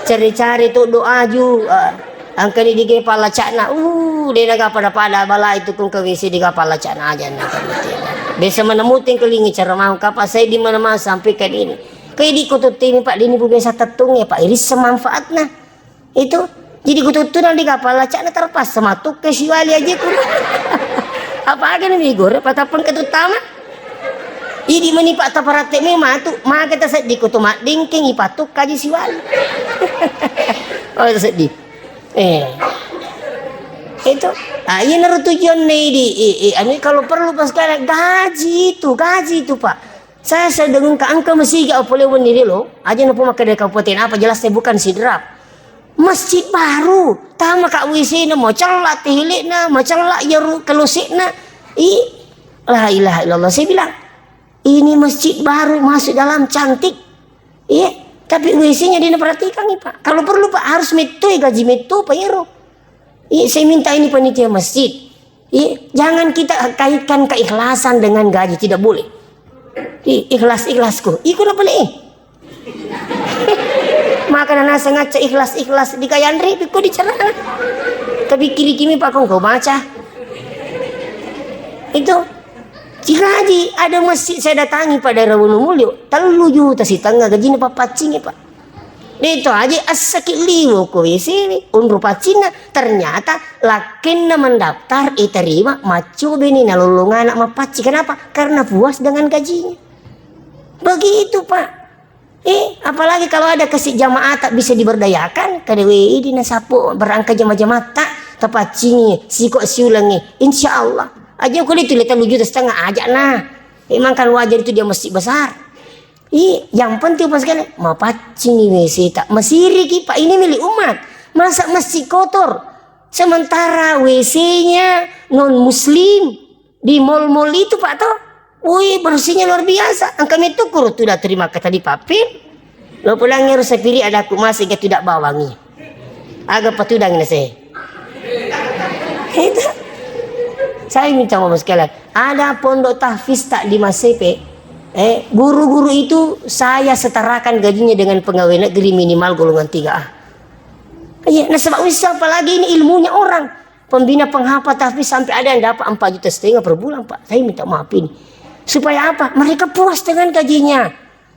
Cari-cari to doa ju. Ah. Engkani diga pallacakna. Uh, de naga pada-pada bala itu kung ke W C diga pallacakna aja na. Biasa mana muting kelingi cara mau kapa saya di mana mau sampai ke ini. Kayak di kota timi Pak, dini bu biasa tetung ya Pak, iris manfaatna. Itu. Jadi kututtunang di kapal lacakna terpaksa matukke siwali aja ku. Apa aga ni migor patapeng ketuttama. Idi meni Pak taparatte me matu, maka taseddi kutu maddengkeng ipatukka aja siwali. Oh, taseddi. Eh. Itu. Ah, iya naru tujuan nih di, i, i, anu kalau perlu pas kalian gaji itu, gaji itu Pak. Saya sedang engka, engka masigi apa lewat ni lo, aja nopo makkeda kabupaten apa, jelas saya bukan Sidrap. Masjid baru, tama ka W C na, macella tehilekna, macella yaru kelosekna. I, la ilaha illallah. Saya bilang, ini masjid baru masuk dalam cantik. Iya, tapi W C-nya dia perhatikan nih, Pak. Kalau perlu, Pak, harus metoi gaji meto, Pak Ero. Iya, saya minta ini panitia masjid. Iya, jangan kita kaitkan keikhlasan dengan gaji, tidak boleh. Iya, ikhlas-ikhlasku. Iko na pale, eh. Maka nana sengaja ikhlas-ikhlas di kayanre, bikku dicerana. Tapi kiri kimi pakong kau baca. Itu. Cikaji, ada masjid saya datangi pada Rawunumulyo, tellu juta setengah gajina pappaccingi, Pak. Deto aja assaki liwo ko W C ni, unru paccinna. Ternyata lakkenna mendaftar, iterima, maccobe ni nalollong anak mappacci. Kenapa? Karena puas dengan gajinya. Begitu, Pak. Eh, apalagi kalau ada kasih jamaah tak bisa diberdayakan, kada wedi nasapo berangkat jama-jamaah tak tapaccingi, siko siulengi. Insya Allah. Aja ko itu le tellu juta setengah aja nah. Memang kan wajar itu dia masjid besar. Ih, yang penting pas sekali, mapaccingi W C tak, masiriki, Pak, ini milik umat. Masa masjid kotor? Sementara W C-nya non muslim di mall-mall itu, Pak, toh. Wih, bersihnya luar biasa. Engka metu kuru tuda terima kata di papir. Lo pulang harus sapiri ada aku masih ke tidak bawangi. Aga patudang nase. Itu. Saya minta maaf sekali. Ada pondok tahfiz tak di Masepe? Eh, guru-guru itu saya setarakan gajinya dengan pegawai negeri minimal golongan tiga A. Iya, nasaba wissa apalagi ini ilmunya orang. Pembina penghafal tahfiz sampai ada yang dapat empat juta setengah per bulan, Pak. Saya minta maaf ini. Supaya apa? Mereka puas dengan gajinya.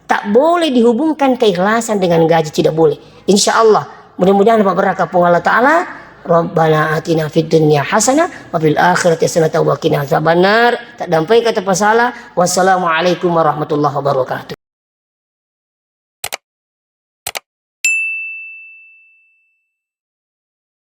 Tak boleh dihubungkan keikhlasan dengan gaji, tidak boleh. Insya Allah, mudah-mudahan Pak berkah pun Allah Ta'ala. Rabbana atina fid dunya hasanah wa fil akhirati hasanah wa qina azabannar. Tak dampai kata pasala. Wassalamualaikum warahmatullahi wabarakatuh.